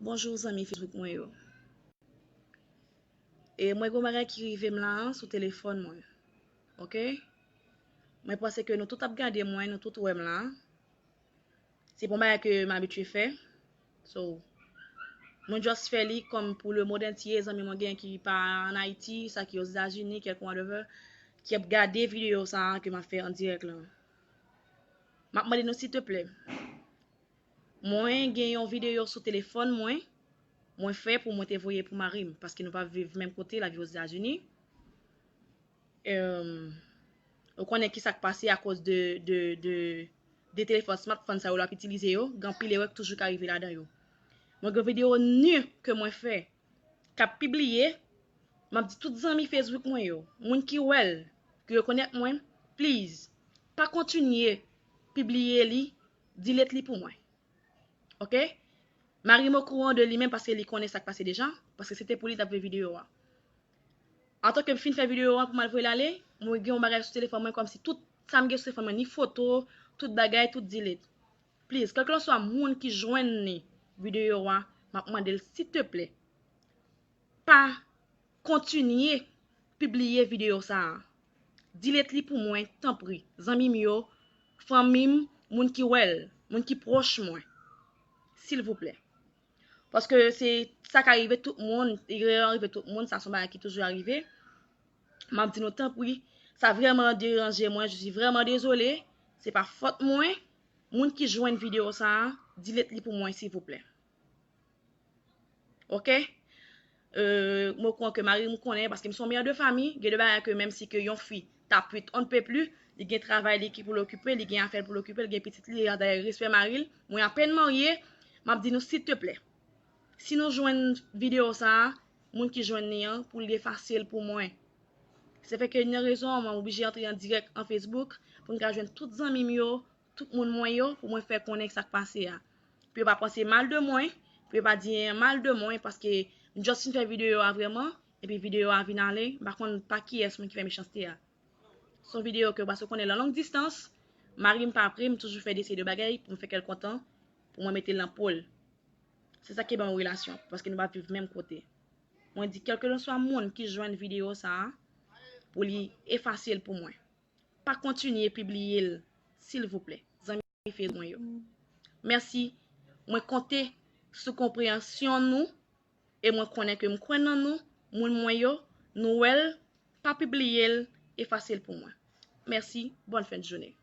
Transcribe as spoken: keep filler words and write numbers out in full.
Bonjou zanmi Facebook mwen yo. E mwen gen yon bagay ki rive m la sou telefòn mwen. Oke? Mwen panse ke nou tout ap gade mwen, nou tout wè m la. Se pa yon bagay ke m abitye fè. So, mwen just fè li kòm pou le monde entier, zanmi mwen gen ki pa an Ayiti, sa ki Ozetazini, kèlkonk whatever, ki ap gade videyo sa a ke m ap fè an dirèk la. M ap mande nou silteplè. Mwen gen yon videyo sou telefòn mwen, mwen fè pou mwen te voye pou mari m, paske nou pa viv menm kote, l ap viv Ozetazini. Em, ou konnen ki sa k pase akoz de, de, de, de telefòn smartphone sa yo l ap itilize yo, gen anpil erè k toujou ka rive ladan yo. Mwen gen videyo nu ke mwen fè, k ap pibliye, m ap di tout zanmi Facebook mwen yo, moun ki wè l, ki rekonèt mwen, please, pa kontinye pibliye li, delete li pou mwen. Oke? Mari m okouran de li menm paske li konnen sa k pase deja, paske se te pou li t ap fè videyo a. Antanke m fin fè videyo a pou m al voye l ale, mwen gen yon bagay sou telefòn mwen kòmsi tout sa m gen sou telefòn mwen, ni foto, tout bagay, tout delete. Please, kèlkeswa moun ki jwenn ni videyo a, m ap mande l silteplè, pa kontinye pibliye videyo sa a. Delete li pou mwen, tanpri. Zanmi m yo, fanmi m, moun ki wè l, moun ki pwòch mwen. Silvouplè. Paske se sa ka rive tout moun, erè an rive tout moun, sa se yon bagay ki toujou arive. M ap di nou tanpri, sa vrèman deranje mwen, je suis vraiment désolée, se pa fòt mwen. Moun ki jwenn videyo sa a, delete li pou mwen, silvouplè. Oke? Euh, mwen kwè ke mari m konnen, paske m se yon mè de fami, gen de bagay ke menm si ke yon fi ta pwit on ne peut plus, li gen travay li ki pou l okipe, li gen afè l pou l okipe, li gen pitit li, dayè respè mari l, mwen apèn marye, m ap di nou silteplè, si nou jwenn videyo sa a, moun ki jwenn li an, pou l efase l pou mwen. Se fè ke yon rezon, mwen oblije antre an dirèk an Facebook, pou m ka jwenn tout zanmi m yo, tout moun mwen yo, pou mwen fè konnen sa k pase a. Pou yo pa panse mal de mwen, pou yo pa di anyen mal de mwen, paske m just fin fè videyo a vrèman, epi videyo a vin ale, m pa konn pa kiyès moun ki fè mechanste a. Se yon videyo ke, paske w konnen nan long distans, mari m pa pre, m toujou fè de seri de bagay pou m fè kè l kontan, pou mwen mete l nan po l. Se sa ki ban yon relasyon, paske nou pa viv menm kote. Mwen di, kèlkeswa moun ki jwenn videyo sa a, pou li efase l pou mwen. Pa kontinye pibliye l, silvouplè, zanmi Facebook mwen yo. Mèsi. Mwen konte sou konpreyansyon nou e mwen konnen ke m kwè nan nou, moun mwen yo, nou wè l, pa pibliye l, efase l pou mwen. Mèsi, bòn fen de jounen.